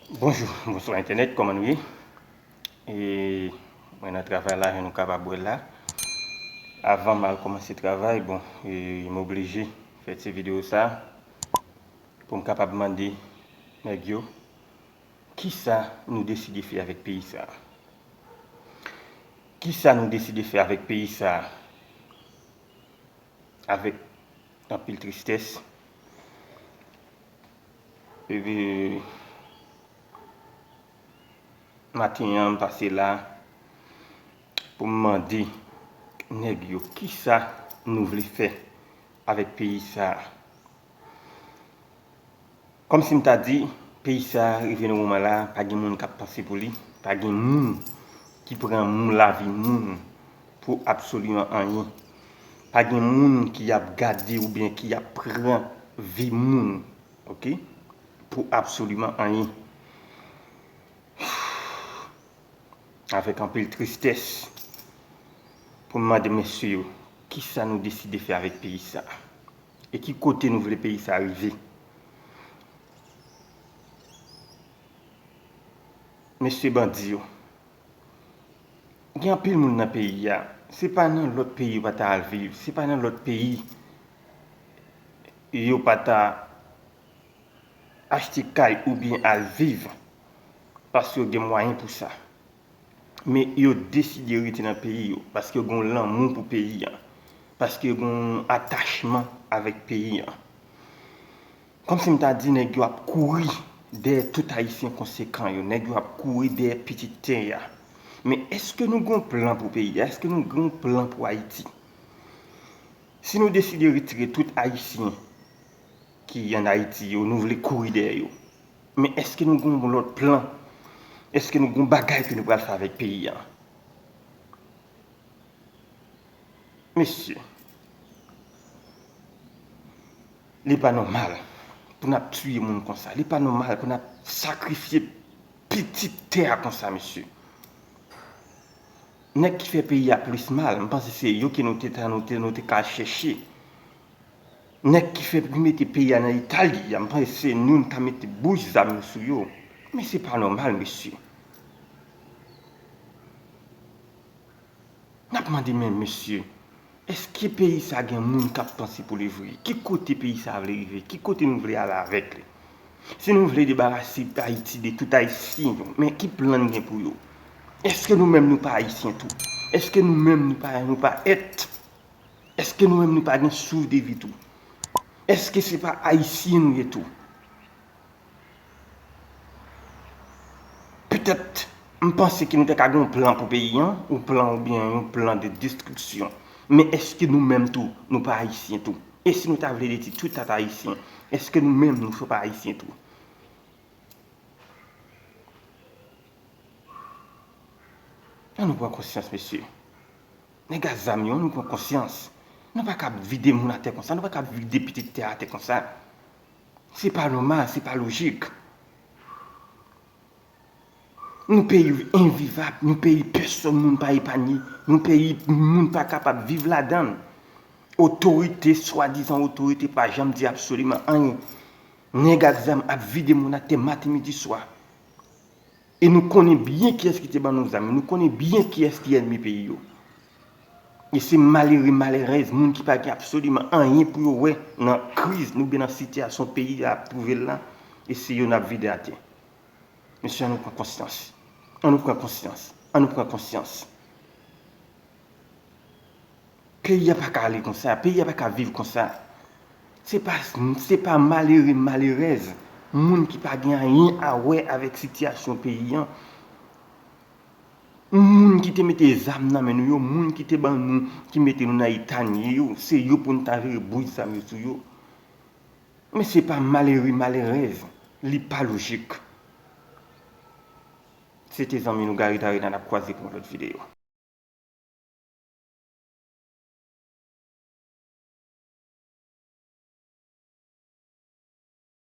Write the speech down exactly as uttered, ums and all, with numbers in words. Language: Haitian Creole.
Bonjou, bonswa entènèt, kòman nou ye? E mwen nan travay la, jan nou kapab wè la. Avan m al kòmanse travay, bon, e m oblije fè ti videyo sa pou m kapab mande nèg yo, kisa nou deside fè avèk peyi sa? Kisa nou deside fè avèk peyi sa? Avèk anpil tristès, e, maten an, m pase la pou m mande nèg yo kisa nou vle fè avèk peyi sa. Kòmsi m ta di, peyi sa a rive nan moman la, pa gen moun k ap panse pou li, pa gen moun ki pran moun, lavi moun pou absoliman anyen. Pa gen moun ki ap gade oubyen ki ap pran vi moun, oke, pou absoliman anyen. Avèk anpil tristès, pou m mande mesye yo, kisa nou deside fè avèk peyi sa? E ki kote nou vle peyi sa rive? Mesye bandi yo, gen anpil moun nan peyi a, se pa nan lòt peyi yo pa ta al viv, se pa nan lòt peyi yo pa ta achte kay oubyen al viv, paske yo gen mwayen pou sa. Men yo deside rete nan peyi yo, paske yo gen yon lanmou pou peyi an, paske yo gen yon atachman avèk peyi an. Kòmsi m ta di, nèg yo ap kouri dèyè tout Ayisyen konsekan yo, nèg yo ap kouri dèyè pitit tè a. Men èske nou gen yon plan pou peyi a? Èske nou gen yon plan pou Ayiti? Si nou deside retire tout Ayisyen ki ann Ayiti yo, nou vle kouri dèyè yo. Men èske nou gen yon lòt plan? Èske nou gen yon bagay ke nou pral fè avèk peyi a? Mesye, li pa nòmal pou n ap tiye moun konsa. Li pa nòmal pou n ap sakrifye pitit tè a konsa, mesye. Nèg ki fè peyi a plis mal, m panse se yo ke nou te, nou te, nou te ka chèche. Nèg ki fè, ki mete peyi a nan eta li a, m panse se nou, nou ta mete bouch zam nou sou yo. Men se pa nòmal, mesye. N ap mande, men mesye, èske peyi sa gen moun k ap panse pou li vre? Ki kote peyi sa vle rive? Ki kote nou vle ale avèk li? Si nou vle debarase Ayiti de tout Ayisyen yo, men ki plan n gen pou yo? Èske nou menm nou pa Ayisyen tou? Èske nou menm nou pa, nou pa èt? Èske nou menm nou pa gen souf de vi tou? Èske se pa Ayisyen nou ye tou? Petèt, m panse ke nou te ka gen yon plan pou peyi an, yon plan oubyen yon plan de destriksyon. Men èske nou menm tou, nou pa Ayisyen tou? E si nou ta vle detwi tout tat Ayisyen, èske nou menm nou pa Ayisyen tou? Ann nou pran konsyans, mesye. Nèg a zam yo, ann nou pran konsyans. Nou pa ka ap vide moun atè konsa, nou pa ka ap vide pitit tè a atè konsa. Se pa nòmal, se pa lojik. Nou peyi envivab, nou peyi pèsonn moun pa epanye, nou peyi moun pa kapab viv ladan l. Otorite, swadizan otorite pa janm di absoliman anyen. Nèg ak zam ap vide moun atè maten, midi, swa. E nou konnen byen kiyès ki te ban nou zam yo, nou konnen byen kiyès ki ènmi peyi yo. E se malere, malerèz, moun ki pa gen absoliman anyen pou yo wè nan kriz nou oubyen nan sitiyasyon peyi a ap twouve l la, e se yo n ap vide atè. Mesye, ann nou pran konsyans. Ann nou pran konsyans. Ann nou pran konsyans. Peyi a pa ka ale konsa, peyi a pa ka viv konsa. Se pa, se pa malere, malerèz, moun ki pa gen anyen a wè avèk sitiyasyon peyi an. Moun ki te mete zam nan men nou yo, moun ki te ban nou, ki mete nou nan eta n ye yo, se yo pou n ta vire bouch zam yo sou yo. Men se pa malere, malerèz, li pa lojik. Se te zanmi nou Gary Darina, n ap kwaze pou yon lòt videyo.